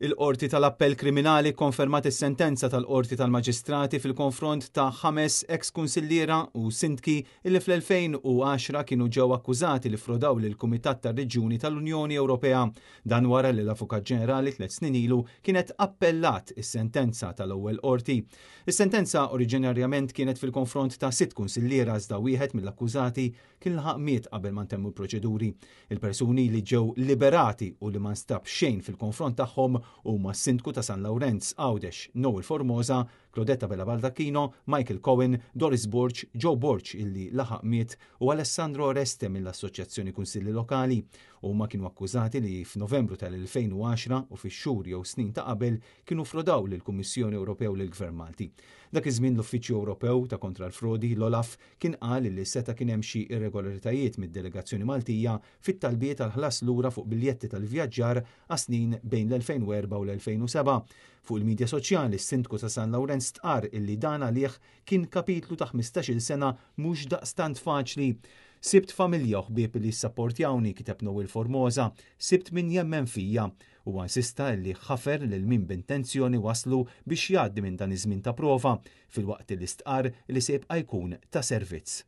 Il-Qorti tal-Appell Kriminali kkonfermat is-sentenza tal-Qorti tal-Maġistrati fil-konfront ta' ħames eks kunsilliera u sindki illi fl-2010 kienu ġew akkużati li ffrodaw lill-Kumitat tar-Reġjuni tal-Unjoni Ewropea. Dan wara li l-Avukat Ġenerali tliet snin ilu kienet appellat is-sentenza tal-ewwel qorti. Is-sentenza oriġinarjament kienet fil-konfront ta' sitt kunsilliera iżda wieħed mill-akkużati kien laħaq miet qabel ma ntemmu l-proċeduri. Il-persuni li ġew liberati u li ma nstab xejn fil-konfront tagħhom huma s-Sindku ta' San Lawrenz, Għawdex, Noel Formosa, Claudetta Vella Baldacchino, Michael Cohen, Doris Borg, Joe Borg illi laħaq miet u Alessandro Oreste mill-Assoċjazzjoni Kunsilli Lokali. Huma kienu akkużati li f'Novembru tal-2010 u fix-xhur jew snin ta' qabel kienu frodaw lill-Kummissjoni Ewropea u lill-Gvern Malti. Dak iż-żmien l-Uffiċċju Ewropew ta' Kontra l-Frodi, l-OLAF, kien qal li seta' kien hemm xi irregolaritajiet mid-delegazzjoni Maltija fit-talbiet għal ħlas lura fuq biljetti tal-ivvjaġġar għas-snin bejn l-2004 u l-2007. Fuq il-midja soċjali s-Sindku ta' San Lawrenz stqarr illi dan għalih kien kapitlu ta' 15-il sena mhux daqstant faċli. Sibt familja u ħbieb li jissapportjawni, kiteb Noel Formosa, sibt min jemmen fija. Huwa insista li ħafer lil min b'intenzjoni wasslu biex jgħaddi minn dan iż-żmien ta' prova, filwaqt li stqarr li se jibqa' jkun ta' servizz.